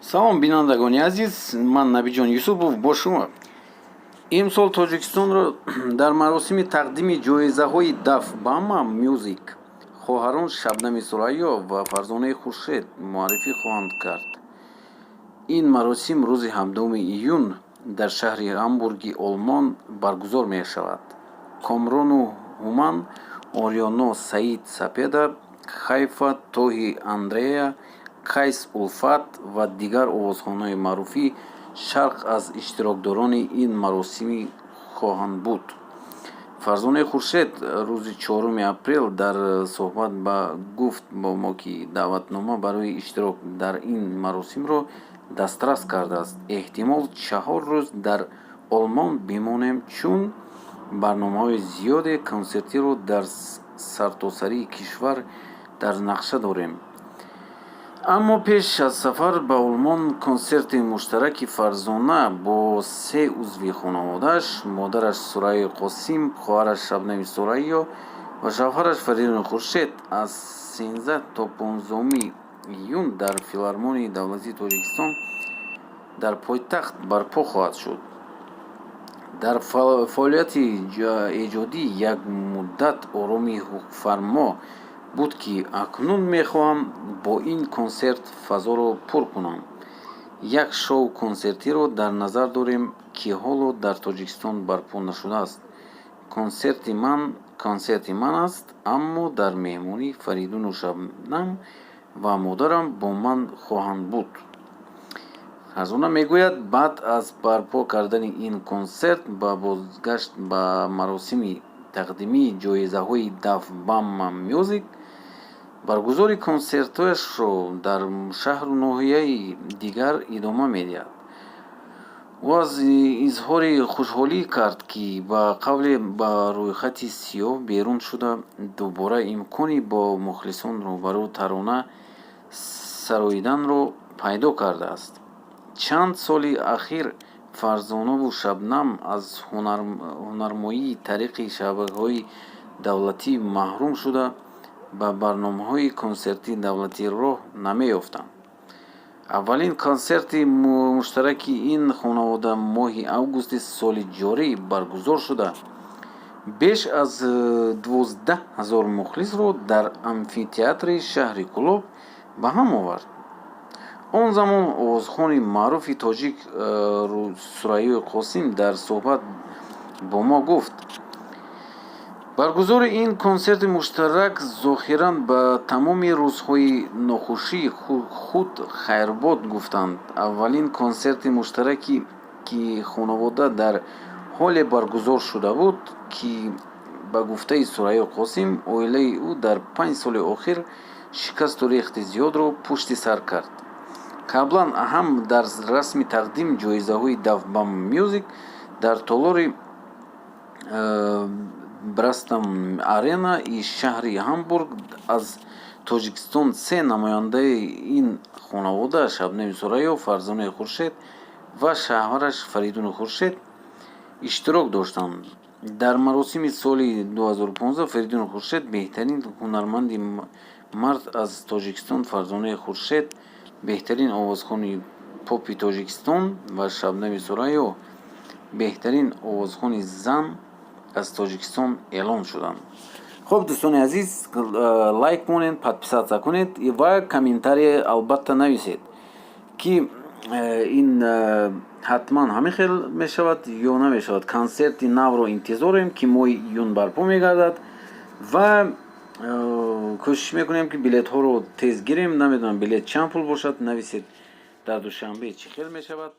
Салом, бинандагони азиз, ман Набиҷон Юсупов бо шумо. Имсол Тоҷикистонро дар маросими тақдими ҷоизаҳои Даф Бама Мюзик хоҳарон Шабнами Сурайё ва Фарзонаи Хуршед муаррифӣ хоҳанд кард. Ин маросим рӯзи 17 июн дар шаҳри Ҳамбурги Олмон баргузор мешавад. Комрону Ҳуман, Ориёно, Саид Сапеда, Хайфа, Тоҳи Андреа, Қайс Улфат ва дигар овозхонҳои маъруфи Шарқ аз иштирокдорони ин маросим хоҳанд буд. Фарзонаи Хуршед рӯзи 4 апрел дар суҳбат гуфт бо мо, ки даъватнома барои иштирок дар ин маросимро дастрас кардааст. Эҳтимол, 4 рӯз дар Олмон бимонем, чун барномаҳои зиёде консертиро дар сартосари кишвар дар нақша дорем. Аммо пеш аз сафар ба Олмон консерти муштараки Фарзона бо се узви хонаводааш: модараш Сурайё Қосим, хоҳараш Шабнами Сурайё ва шавҳараш Фаридуни Хуршед аз 13 то 15 июн дар Филармонияи давлатии Тоҷикистон дар пойтахт барпо хоҳад шуд. Дар фаъолияти эҷодӣ як муддат оромӣ ҳукмфармо буд, ки акнун мехоҳам бо ин консерт фазоро пур кунам. Як шоу консертиро дар назар дорем, ки ҳоло дар Тоҷикистон барпо нашудааст. Консерти ман консерти ман аст, аммо дар меҳмонӣ Фаридуну Шабнам ва модарам бо ман хоҳанд буд. Фарзона мегӯяд, баъд аз барпо кардани ин консерт ба бозгашт ба маросими тақдимии ҷоизаҳои Даф Бама Мюзик баргузори консертҳояшро дар шаҳру ноҳияи дигар идома медиҳад. Ӯ аз изҳори хушҳолӣ кард, ки ба қавле ба рӯйхати сиёҳ берун шуда, дубора имкони бо мухлисон рӯбарӯ тарона сароиданро пайдо кардааст. Чанд соли ахир Фарзонаву Шабнам аз ҳунарнамоии тариқи шабакаҳои давлатӣ маҳрум шуда, ба барномаҳои консертии давлатӣ роҳ намеёфтанд. Аввалин консерти муштараки ин хонавода моҳи августи соли ҷорӣ баргузор шуда, беш аз 12 000 мухлисро дар амфитеатри шаҳри Кӯлоб ба ҳам овард. Он замон овозхони маъруфи тоҷик Сурайёи Қосим дар суҳбат бо мо гуфт, баргузори ин консерти муштарак зоҳиран ба тамоми рӯзҳои нохушии худ хайрбод гуфтанд. Аввалин консерти муштараке ки хонавода дар ҳоле баргузор шуда буд, ки ба гуфтаи Сурайё Қосим, оилаи ӯ дар 5 соли охир шикасту рехти зиёдро пушти сар кард. Қаблан ҳам дар расми тақдими ҷоизаҳои Даф Бама Мюзик дар толори Брастам Арена и шаҳри Ҳамбург аз Тоҷикистон се намояндаи ин хонавода: Шабнами Сурайё, Фарзонаи Хуршед ва шавҳараш Фаридуни Хуршед иштирок доштанд. Дар маросими соли 2015 Фаридуни Хуршед беҳтарин ҳунарманди мард аз Тоҷикистон, Фарзонаи Хуршед беҳтарин овозхони попи Тоҷикистон ва Шабнами Сурайё беҳтарин овозхони зан аз Тоҷикистон эълон шуданд. Хуб, дӯстони азиз, лайк монед, подписаться кунед ва комментарие албатта нависед, ки ин ҳатман ҳамин хел мешавад ё намешавад. Консерти навро интизорем, ки моҳи июн барпо мегардад, ва кӯшиш мекунем, ки билетҳоро тез гирем. Намедонам, билет чанд пул бошад. Нависед, дар Душанбе чӣ хел мешавад.